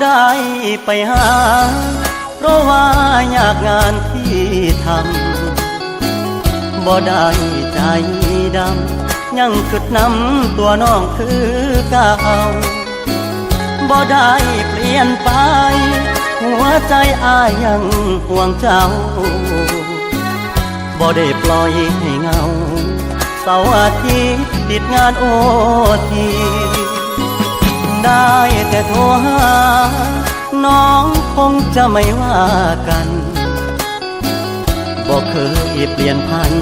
ໄດ້ໄປຫາ ເພາະວ່າຍາກງານທີ່ທຳ ບໍ່ໄດ້ໃຈດຳ ຍັງຄິດນຳຕົວນ້ອງຄືເກົ່າ ບໍ່ໄດ້ປ່ຽນໄປ ຫົວໃຈອ້າຍຍັງຫ່ວງເຈົ້າ ບໍ່ໄດ້ປ່ອຍໃຫ້ເຫງົາ ເສົາອາທິດຕິດງານໂອທີ ໄດ້ແຕ່ໂທຫາ ນ້ອງຄົງຈະໄມ່ວ່າກັນ ບໍ່ເຄີຍປ່ຽນຜັນ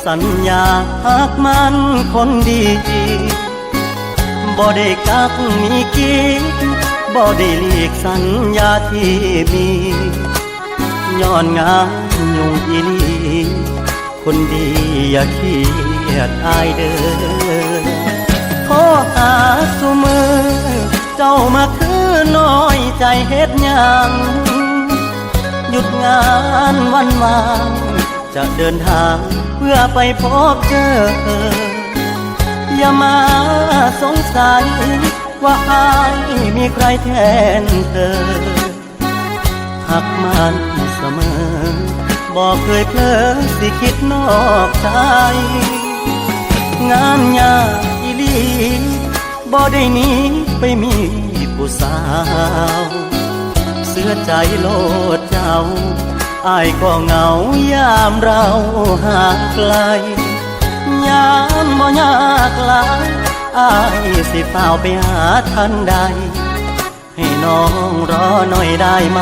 ສັນຍາຮັກໝັ້ນຄົນດີ ບໍ່ໄດ້ກັກມີກິດ ບໍ່ໄດ້ຫຼີກສັນຍາທີ່ມີ ຍ້ອນງານຫຍຸ້ງອີ່ຫຼີ ຄົນດີຢ່າຄຽດອ້າຍເດີ ໂທຫາຊຸມື້ ເຈົ້າມາຄືນ້ອຍໃຈເຮັດຫຍັງ ຢຸດງານວັນວ່າງ ຈະເດີນທາງເພື່ອໄປພົບເຈີ ຢ່າມາສົງໄສວ່າອ້າຍມີໃຄແທນເທີ ຮັກໝັ້ນສະເໝີ ບໍ່ເຄີຍເຜີຊິຄິດນອກໃຈ ງານຍາກອີ່ຫຼີ ບໍ່ໄດ້ໜີໄປມີຜູ້ສາວ ເຊື່ອໃຈໂລດເຈົ້າ ອ້າຍກໍເຫງົາຍາມເຮົາຫ່າງໄກ ຍາມບໍ່ຍາກຫຼາຍ ອ້າຍຊິຟ້າວໄປຫາທັນໃດ ໃຫ້ນ້ອງລໍໜ້ອຍໄດ້ໄໝ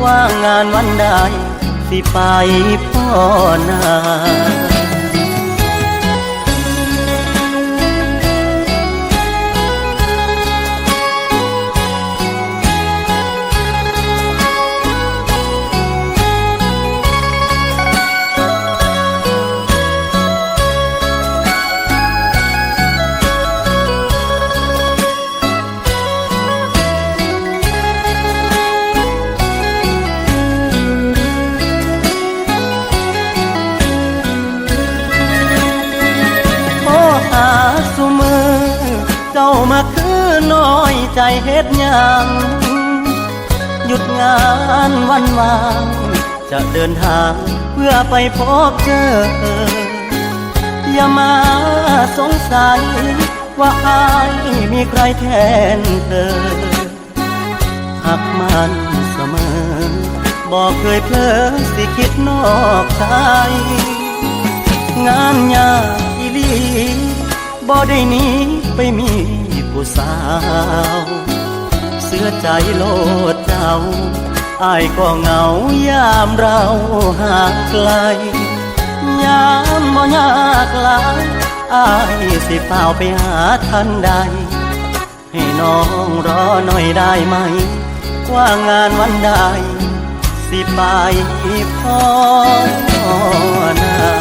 ວ່າງງານວັນໃດ ຊິໄປພໍ້ໜ້າ. ໂທຫາຊຸມື້ ເຈົ້າມາຄືນ້ອຍໃຈເຮັດຫຍັງ ຢຸດງານວັນວ່າງ ຈະເດີນທາງເພື່ອໄປພົບເຈີ ຢ່າມາສົງໄສວ່າອ້າຍມີໃຄແທນເທີ ຮັກໝັ້ນສະເໝີ ບໍ່ເຄີຍເຜີຊິຄິດນອກໃຈ ງານຍາກອີ່ຫຼີ ບໍ່ໄດ້ໜີໄປມີຜູ້ສາວ ເຊື່ອໃຈໂລດເຈົ້າ ອ້າຍກໍເຫງົາຍາມເຮົາຫ່າງໄກ ຍາມບໍ່ຍາກຫຼາຍ ອ້າຍຊິຟ້າວໄປຫາທັນໃດ ໃຫ້ນ້ອງລໍໜ້ອຍໄດ້ໄໝ ວ່າງງານວັນໃດ ຊິໄປພໍ້ໜ້າ.